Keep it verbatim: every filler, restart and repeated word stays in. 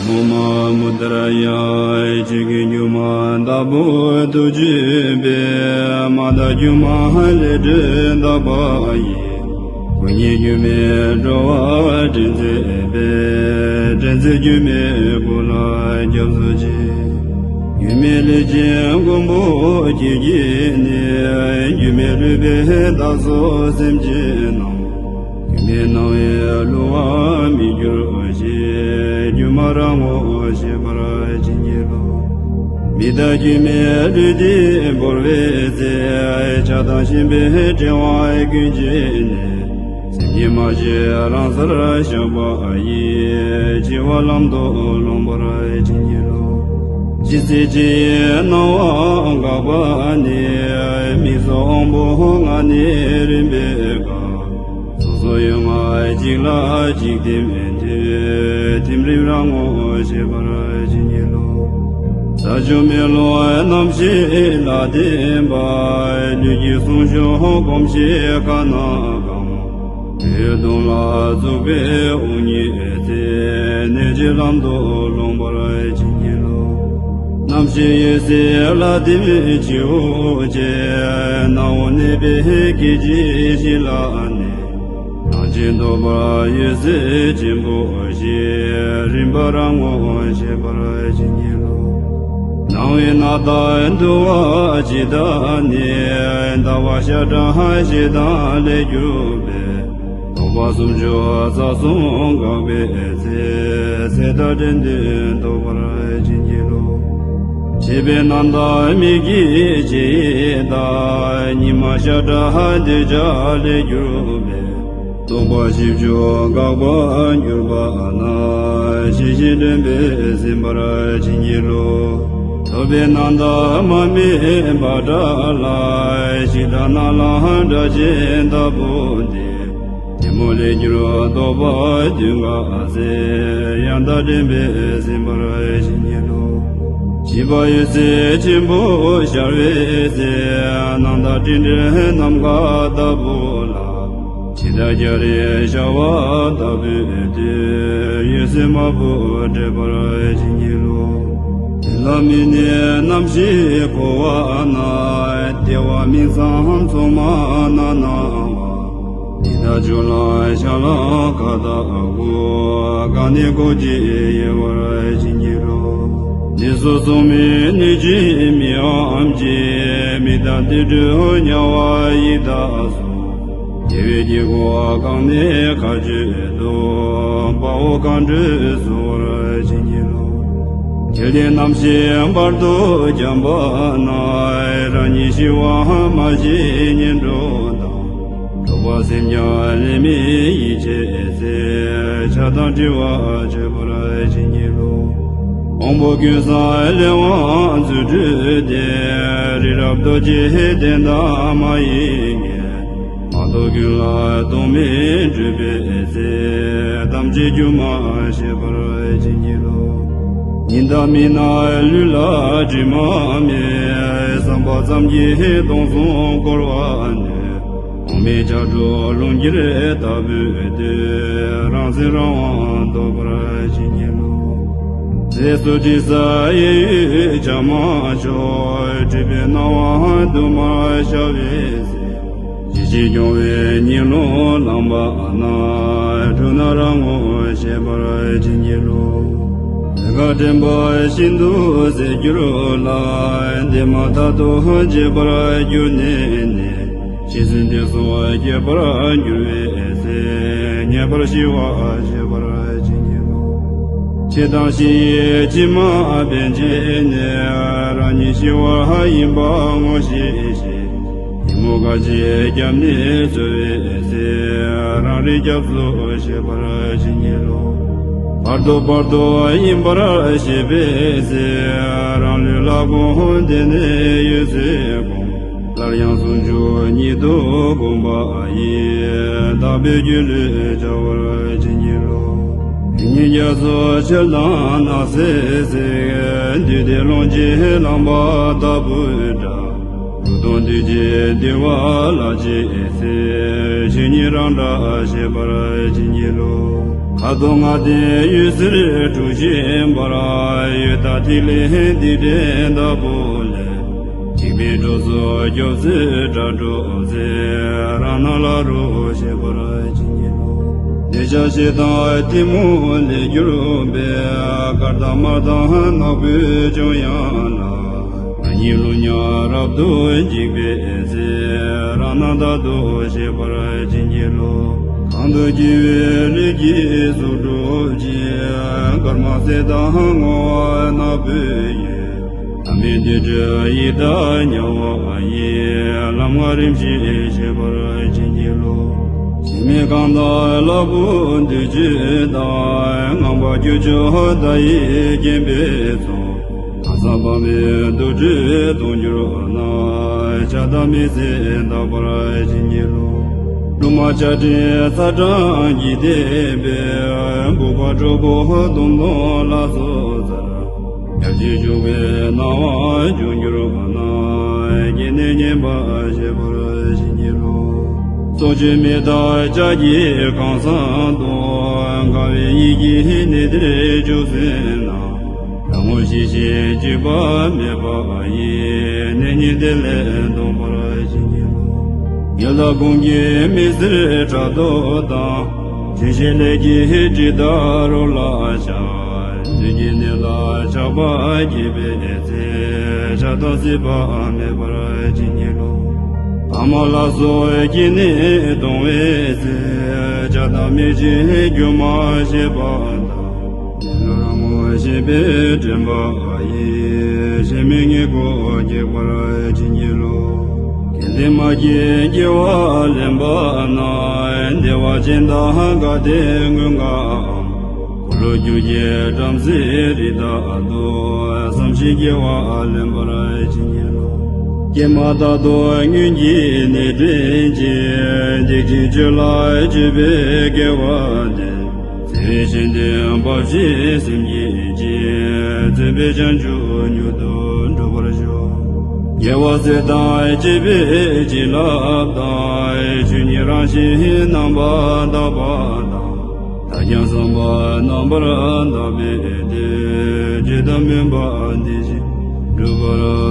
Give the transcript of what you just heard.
ཨོཾ་མུ་དྲ་ཡ། ཆོས་ཀྱི་སྒྱུ་མ་བདག་པོ་ཐུགས་རྗེ་དཔལ། མ་དག་སྒྱུ་མ་ལས་སྒྲིབ་དག་པ་ཡི། སྐུ་ཉིད་སྒྱུ་མའི་འགྲོ་བ་འདྲེན་མཛད་པའི། འདྲེན་མཛད་སྒྱུ་མའི་སྐུ་ལ་སྐྱབས་སུ་མཆི། སྒྱུ་མའི་ལས་ཅན་མགོན་པོ་ཁྱེད་ཀྱིས་ནི། སྒྱུ་མའི་ལུས་པས་བདག་སོགས་སེམས་ཅན་རྣམས། སྒྱུ་མའི་སྣང་བས་བསླུ་བར་མི་འགྱུར་ཞིང་། སྒྱུ་མ་རང་ངོ་ཤེས་པར་བྱིན་གྱིས་རློབས། མི་རྟག་སྒྱུ་མའི་ལུས་འདི་བོར་བའི་ཚེ། ཆགས་སྡང་ཞེན་པའི་བྲལ་བ་ཀུན་བྱས་ནས། སེམས་ཉིད་མ་ཞི་རང་སར་བཞག་པ་ཡིས། འཆི་བ་ལམ་དུ་ལོངས་པར་བྱིན་གྱིས་རློབས། ཇི་སྲིད་འཆི་བའི་སྣང་བ་འགགས་པ་ནས། མིག་སོགས་དབང་པོ་ལྔ་ནས་རིམ་པས་འགགས། སོ་སོ་ཡུལ་ལྔ་གཅིག་ལ་གཅིག་ཐིམ་ཐིམ། ཐིམ་རིམ་རང་ངོ་ཤེས་པར་བྱིན་གྱིས་རློབས། ས་ཆུ་མེ་རླུང་རྣམ་ཤེས་ལ་བརྟེན་པ། ལུས་ཀྱི་སྲུང་ཤོག་གོམས་གཤིས་གང་ན་གང་། ལུས་གདོང་ལ་བཙུགས་པའི་དབུགས་ཉིད་ཚེ། གནས་ཀྱི་ལམ་དུ་ལོངས་པར་བྱིན་གྱིས་རློབས། རྣམ་ཤེས་འོད་གསལ་ལ་བརྟེན་པའི་འོད་ཅན། སྣང་བ་གནས་པའི་སྐད་ཅིག་གཅིག་ལ་གནས། སྣང་ཆེན་རྟོགས་པ་འོད་གསལ་ཆེན་པོ་ཞེས། རིམ་པ་རང་ངོ་ཤེས་པར་བྱིན་གྱིས་རློབས། སྣང་བའི་རྣམ་དག་འདུ་བ་ཇི་ལྟ་ནས། ལྟ་བ་ཤ་ཁྲག་ཞེ་སྡང་ལས་གྱུར་པའི། རྟོག་པ་སུམ་ཅུ་རྩ་གསུམ་འགགས་པའི་ཚེ། ཚེ་མཐའ་བྲལ་འདོད་རྟོགས་པར་བྱིན་གྱིས་རློབས། ཕྱེ་བའི་རྣམ་དག་མིག་གི་ཕྱེ་ཡས་དང་། ཉི་མ་ཤ་ཁྲག་འདོད་ཆགས་ལས་གྱུར་པའི། རྟོག་པ་བཞི་བཅུ་འགགས་པར་གྱུར་པ་ན། ཞི་ཞིང་དྲན་པས་ཟིན་པར་བྱིན་གྱིས་རློབས། ཐོབ་པའི་རྣམ་དག་མ་རྨོས་པ་དགྲ་ལ། ཞིང་དག་ནགས་ལ་སྒྲ་གཅན་ལྟ་བུ་འདི། གཏི་མུག་ལས་གྱུར་རྟོག་པ་བདུན་འགགས་ཚེ། ཡང་དག་དྲན་པས་ཟིན་པར་བྱིན་གྱིས་རློབས། བཞི་པ་འོད་གསལ་ཆེན་པོ་ཤར་བའི་ཚེ། སྣང་དག་སྤྲིན་བྲལ་ནམ་མཁའ་ལྟ་བུ་ལ། འཆི་བདག་སྐྱ་རེངས་ཤར་བ་ལྟ་བུའི་དུས། འོད་གསལ་མ་བུ་བྲལ་བར་བྱིན་གྱིས་རློབས། དེ་ལ་མི་གནས་རྣམ་ཤེས་འཁོར་བ་ན། ལྟེ་བ་མིང་ཙམ་མཚུངས་མ་རྣམ་སྣང་བ། འདི་དག་བཅུ་ལ་ཤར་ལ་ཁ་དག་དགུ། གང་གནས་སྐོར་གྱིས་ཡལ་བར་བྱིན་གྱིས་རློབས། འདི་སོགས་མཚུངས་མེད་སྣོད་ཀྱི་མིང་ངམ་གྱི། མི་རྟག་དུད་འགྲོ་དམྱལ་བ་ཡི་དྭགས་སོགས། རྒྱལ་བའི་དཀྱིལ་འཁོར་གང་གནས་མཁའ་སྤྱོད་དུ། དཔའ་བོ་གང་འགྲོས་གསོལ་བར་བྱིན་གྱིས་རློབས། ཁྱེར་ཏེ་རྣམ་ཤེས་བར་དུ་འཁྱམས་པ་ན། རང་ཉིད་ཤི་བ་མ་ཤེས་ངན་འགྲོ་དང་། འགྲོགས་པ་སེམས་ཀྱང་ལས་མེད་ཡིད་ཆེས་ཚེ། ཆགས་སྡང་བྲལ་བ་སྤྱོད་པར་བྱིན་གྱིས་རློབས། དབང་པོ་ཀུན་བཟང་ལས་དབང་རྫུ་འཕྲུལ་ཏེ། རི་རབ་རྡོ་རྗེ་གདན་དང་མ་ཡི་གེ། མ་ཐོབ་ཀུན་ལ་རྟོག་མེད་སྤྲུལ་པའི་ཚེ། ཐམས་ཅད་སྒྱུ་མ་ཤེས་པར་བྱིན་གྱིས་རློབས། ཉི་ཟླ་མི་སྣང་ལུས་ལ་དྲི་མ་མེད། བསམ་པ་ཙམ་གྱིས་སྟོང་གསུམ་བསྐོར་བར་ནུས། དབང་མེད་ལྕགས་སྒྲོག་རླུང་འགྱེད་ལྟ་བུའི་དུས། རང་སེམས་རང་དབང་རྟོགས་པར་བྱིན་གྱིས་རློབས། ཚེ་སྲོག་འབྲི་ས་གཡས་གཡོན་བྱ་མ་ཆོག། སྤྲུལ་པའི་སྣང་བ་དུ་མར་ཤར་བའི་ཚེ། ཇི་ཞིག་སྐྱོང་བའི་ཉི་ལོང་ལངས་པ་ན། འཁྲུལ་སྣང་རང་ངོ་ཤེས་པར་བྱིན་གྱིས་རློབས། ལས་ཀ་དྲན་པ་ཤིན་ཏུ་ཟད་གྱུར་ལ། འདས་མ་ཐག་ཏུ་བརྗེད་པར་གྱུར་ནས་ནི། ཇི་སྲིད་འདས་སོགས་སྐྱེ་བར་འགྱུར་བའི་ཚེ། ངེས་པར་ཤི་བ་ཤེས་པར་བྱིན་གྱིས་རློབས། འཆི་བདག་ཤི་ཡི་ཕྱི་མ་འབད་བྱས་ནས། རང་ཉིད་ཤི་བ་ཡིན་པ་ངོ་ཤེས་ཤིང་། ཉོན་མོངས་ག་ཅི་བརྒྱབ་ནས་འཚོ་བའི་ཚེ། རང་རིག་སྐྱབས་སུ་ཤེས་པར་བྱིན་གྱིས་རློབས། བར་དོ་བར་དོ་ཡིན་པར་ཤེས་པའི་ཚེ། རང་ལུས་ལ་གོམས་ཏེ་ནས་འོད་གསལ་བསྒོམ། སླར་ཡང་ཟུང་འཇུག་ཉིད་དུ་བསྒོམ་པ་ཡིས། དག་པའི་སྒྱུ་ལུས་འཆར་བར་བྱིན་གྱིས་རློབས། རིགས་ངན་རྒྱ་མཚོ་ཆུ་ལྟར་ནགས་སེལ་སེལ། འདུས་ཏེ་ཀློང་ཆེན་ལངས་པ་ལྟ་བུའི་སྒྲ། གླུ་ དོན་འདུས་ཀྱི་འདུལ་བ་ལ་རྗེས་ཟེར། ཆོས་ཉིད་རང་སྒྲ་ཞེས་པར་བྱིན་གྱིས་རློབས། ཁ་དོག་ལྔ་ལྡན་འོད་ཟེར་དྲུག་བཞིན་འབར། འོད་དང་ཐིག་ལེ་རྡུལ་བྲལ་ལྟ་བུ་ལས། འཇིགས་མེད་གྲོགས་སུ་སྐྱོབ་སའི་སྒྲ་སྒྲོགས་ཟེར། རང་སྣང་ལ་རོལ་ཞེས་པར་བྱིན་གྱིས་རློབས། འདོད་ཆགས་ཞེ་སྡང་གཏི་མུག་ལས་གྱུར་པའི། དཀར་དང་དམར་དང་ནག་པོའི་འཇོམས་དབྱངས་ལ། ང་ཉིད་རླུང་ཉག་རབ་ཏུ་འཇིགས་པའི་ཚེ། རང་སྣང་རྟག་ཏུ་ཤེས་པར་བྱིན་གྱིས་རློབས། གང་དུ་སྐྱེ་བའི་ལས་ཀྱི་གཟུགས་སྒྲུབ་ཅིང་། དཀར་དམར་སེར་དང་སྔོ་བ་ནག་པོའི་འོད། ལྷ་མིན་འདུས་སྒྲ་ཡི་དྭགས་དམྱལ་བ་ཡི། ལམ་ལྔ་རིམ་བཞིན་ཤེས་པར་བྱིན་གྱིས་རློབས། ཞེན་མེད་གང་དག་ལ་ཕུག་འདུས་བྱས་དང་། ངང་པ་ཁྱུ་མཆོག་མཐའ་ཡས་བརྒྱན་པའི་ཚོགས། ལྷ་ཚངས་པདྨའི་རྡུལ་བྲལ་དུ་གྱུར་ན། ཆགས་སྡང་མེད་ཚེ་རྟག་པར་བྱིན་གྱིས་རློབས། སྒྲོལ་མ་ཆགས་བྲལ་ཚ་གྲང་གིས་བདས་པའི། ལྐུགས་པ་གྲོག་པོ་དུང་སྟོང་ལ་སོགས་ཚར། ཡར་ལྗིད་འཇུག་པའི་སྣང་བ་འབྱུང་གྱུར་ན། སྐྱེ་གནས་ངན་པ་ཞེས་པར་བྱིན་གྱིས་རློབས། སྲོག་གཅོད་མི་རྟག་ལྕགས་ཀྱི་ཁང་བཟང་དུ། དགའ་བའི་ཡིད་ཀྱིས་གནས་དེར་བཞུགས་ཟིན་ན། རང་ངོ་ཤེས་ཤིང་འཇིགས་པ་མེད་པ་ཡི། གནས་རྙིང་དེ་ལས་ལྡོག་པར་བྱིན་གྱིས་རློབས། ཉེས་ལ་གོང་གི་མི་སེར་ཕྲག་དོག་དང་། ཆོས་བཞིན་ལས་ཀྱི་དྲི་དང་རོ་ལ་ཤར། བདུད་ཀྱི་གནས་ལ་ཆགས་པ་སྐྱེས་པའི་ཚེ། ཆགས་སྡང་སྲིད་པ་མེད་པར་བྱིན་གྱིས་རློབས། ཕ་མ་ལ་སོགས་སྐྱེ་གནས་སྟོང་བའི་ཚེ། ཆགས་སྡང་མེད་ཅིང་སྒྱུ་མ་ཤེས་པ་དང་། ལུས་ངག་ཡིད་གསུམ་ཤེས་པའི་དྲན་པ་ཡིས། ཞེན་མེད་ངེས་འགོག་སྐྱེ་བར་བྱིན་གྱིས་རློབས། དགེ་ལྡན་མ་སྐྱེས་སྐྱེ་བ་ལེན་པ་ན། བདེ་བ་ཅན་དང་དགའ་བདེ་མངོན་དགའ་འམ། འཁོར་ལོས་སྒྱུར་བྱེད་བྲམ་ཟེའི་རིགས་བདག་ཏུ། བསམ་ཞིང་སྐྱེ་བ་ལེན་པར་བྱིན་གྱིས་རློབས། ཀྱེ་མ་རྟག་ཏུ་སྔོན་གྱི་ནད་བྲལ་ཅིང་། འཇིགས་ཆེན་སྤྱོད་ལ་སྤྱོད་པའི་དགེ་བ་འདི། བརྩེ་བས་བཞེས་ཏེ་འབབ་བཞིན་སེམས་བསྐྱེད་ཅིང་། བརྩོན་པས་བྱང་ཆུབ་མྱུར་དུ་འགྲུབ་པར་ཤོག། རྒྱལ་བ་སྲས་དང་བཅས་པའི་བྱིན་རླབས་དང་། ཆོས་ཉིད་རང་བཞིན་རྣམ་པར་དག་པ་དང་། མཐའ་ཡས་བསམ་པ་རྣམ་པར་དག་པའི་དེ། བྱས་དང་སྨོན་པ་འདི་བཞིན་འགྲུབ་པར་